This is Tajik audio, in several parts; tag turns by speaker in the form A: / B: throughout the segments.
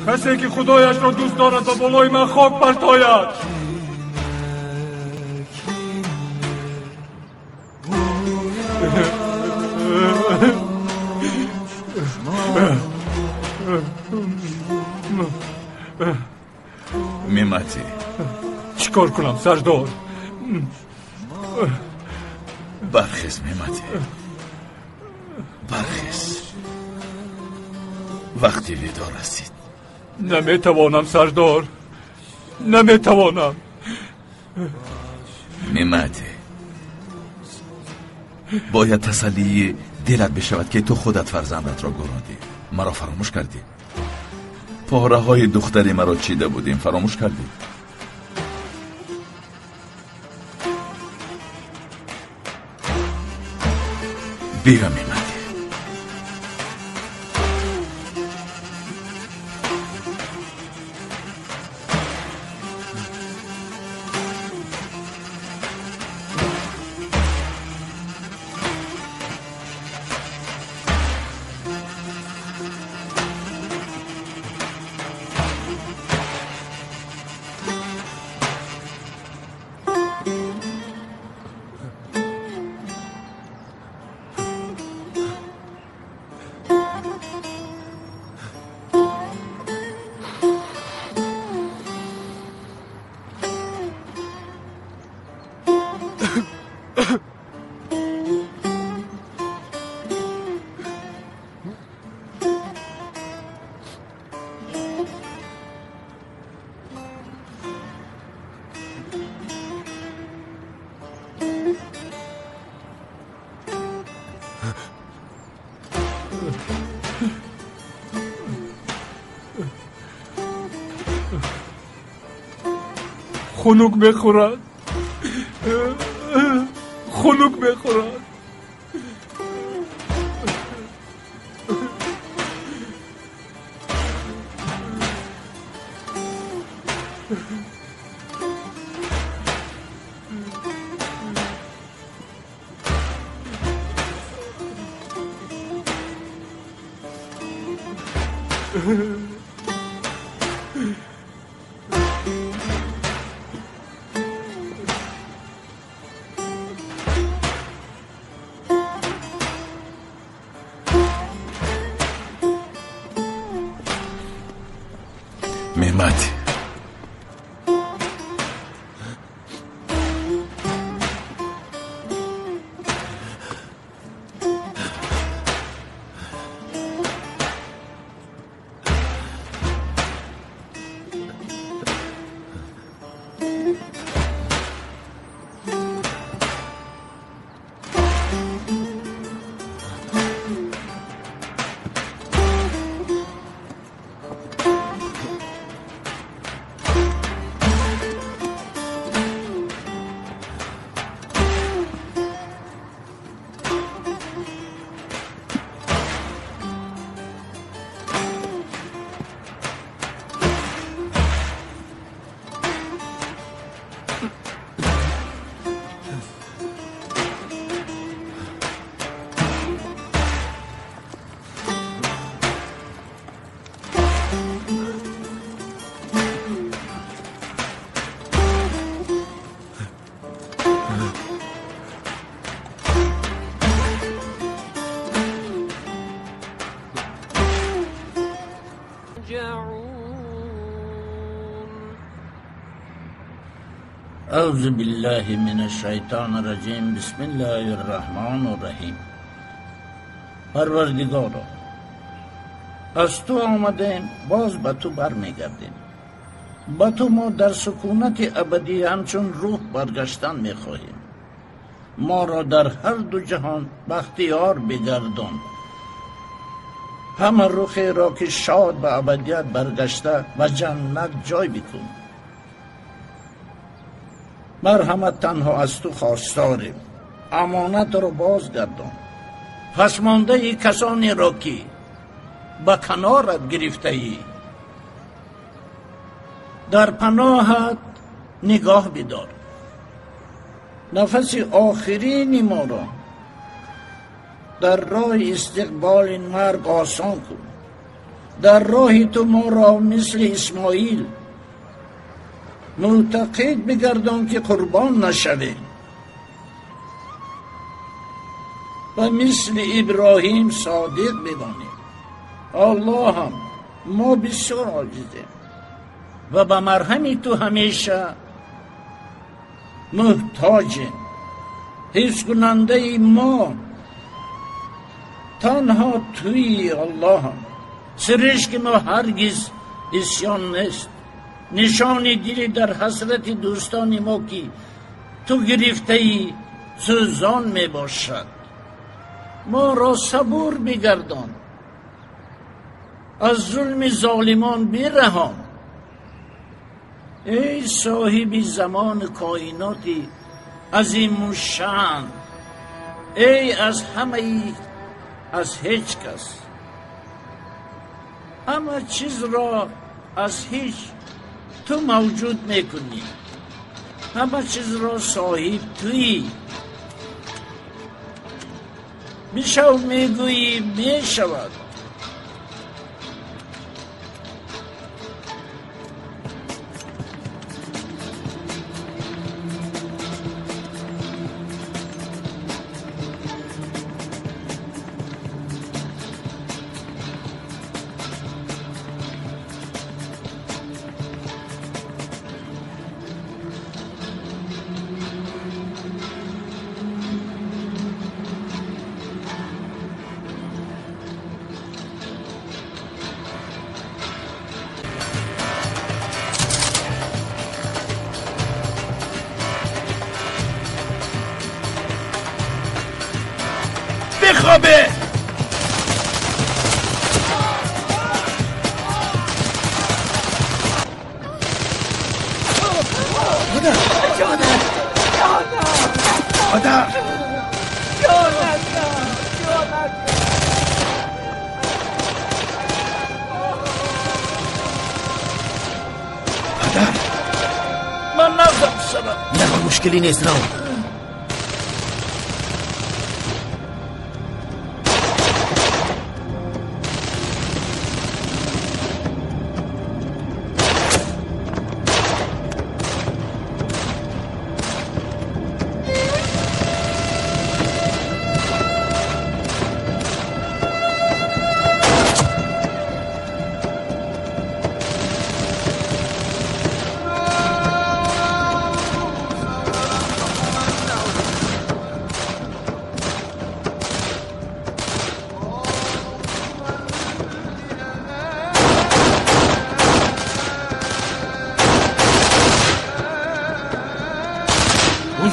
A: Касе ки Худояшро дӯст дорад, ба болои ман хок партояд.
B: Мемати,
A: чӣ кор кунам, сардор?
B: Бархез, Мемати, бархез, вақти видоъ расид.
A: Наметавонам, сардор, наметавонам.
B: Мемати, бояд тасаллии дилат бишавад, ки ту худат фарзандатро гурондӣ. Маро фаромӯш кардӣ. Пораҳои духтари маро чида будем, фаромӯш кардӣ. Биё, Мемати.
A: Хунук мехӯрад, хунук мехӯрад.
B: Мемати,
C: أعوذ بالله من الشیطان الرجیم. بسم الله الرحمن الرحیم. پروردگارا، از تو آمدیم، باز به تو برمیگردیم. به تو ما در سکونت ابدی همچون روح برگشتن میخواهیم. ما را در هر دو جهان بختیار بگردان. همه روحی را که شاد به ابدیت برگشته و جنت جای بکن. مرحمت تنها از تو خواستاریم. امانت را بازگردان. پس مانده ای کسانی را که به کنارت گرفته ای در پناهت نگاه بدار. نفس آخرین ما را در راه استقبال این مرگ آسان کن. Дар роҳи ту моро мисли Исмоил мӯътақид бигардон, ки қурбон нашавем ва мисли Иброҳим содиқ бимонем. Аллоҳам, мо бисёр оҷизем ва ба марҳами ту ҳамеша муҳтоҷем. Ҳифзкунандаи мо танҳо туи, Аллоҳам. Сиришки мо ҳаргиз исён нест. Нишони дили дар ҳасрати дӯстони мо, ки ту гирифтаи сӯзон мебошад. Моро сабур бигардон, аз зулми золимон бираҳон. Эй соҳиби замону коиноти азимушшаън, эй аз ҳамаи аз ҳеҷ кас, ҳама чизро аз ҳеҷ ту мавҷуд мекунӣ, ҳама чизро соҳиб туӣ. Бишав мегӯӣ, мешавад.
B: بخوابه. مادر،
D: جانم، جانم،
B: مادر،
D: جانم، جانم.
B: مادر،
C: ман наздам сарам.
E: Не, мушкилӣ нест, рав.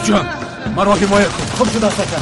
A: Ҷон, маро ҳимоя кун.
E: Хуб шуд, ака.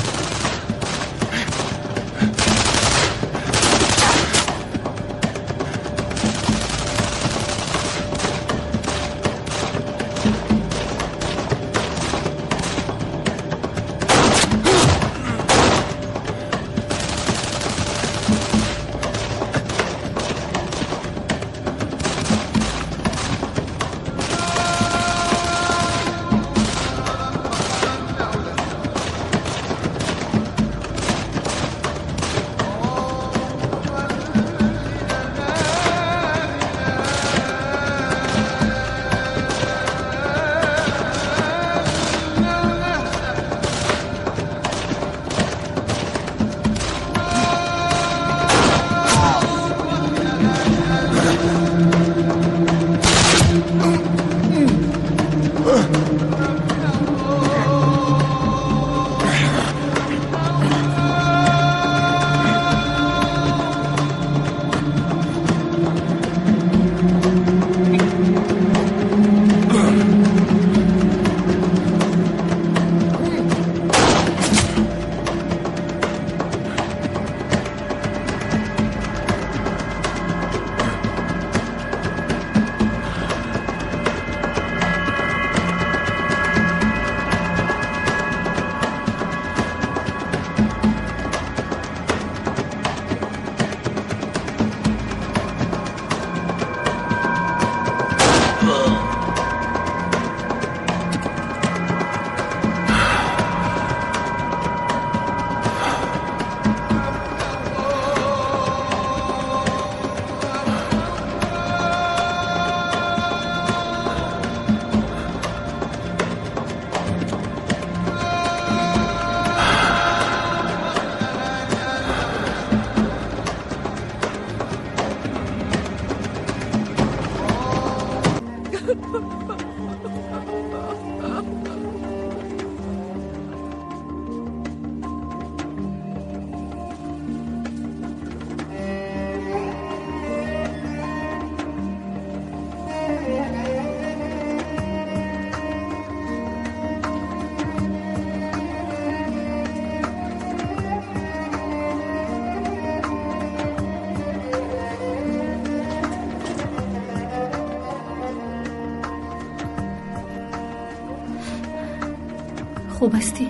E: خوب هستی؟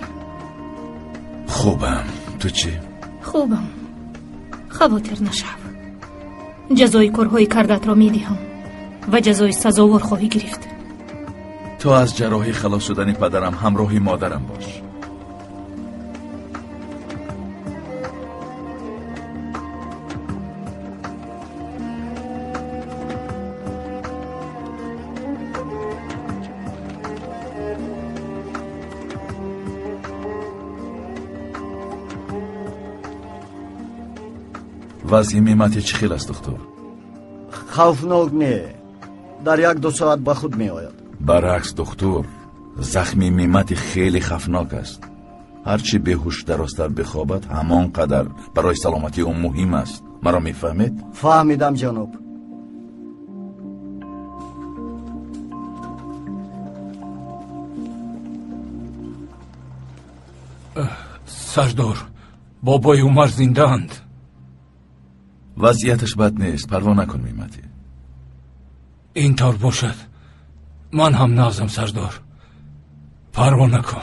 B: خوبم. تو چی؟
E: خوبم. خواطر نشو. جزای کارهای کردت را میدهم و جزای سزاوار خواهی گرفت.
B: تو از جراحی خلاص شدن پدرم همراهی مادرم باش. وضعی میمتی چی خیل است دکتر؟
F: خوفناک نه. در 1-2 ساعت به خود می آید.
B: برعکس دکتر، زخمی میمتی خیلی خفناک است. هرچی بیهوش درازتر بخوابد همان قدر برای سلامتی او مهم است. مرا میفهمید؟
F: فهمیدم جناب.
A: سردار، بابای عمر زنده اند.
B: وضعیتش بد نیست، پروا نکن میمتی.
A: اینطور باشد. من هم نازم سردار، پروا نکن.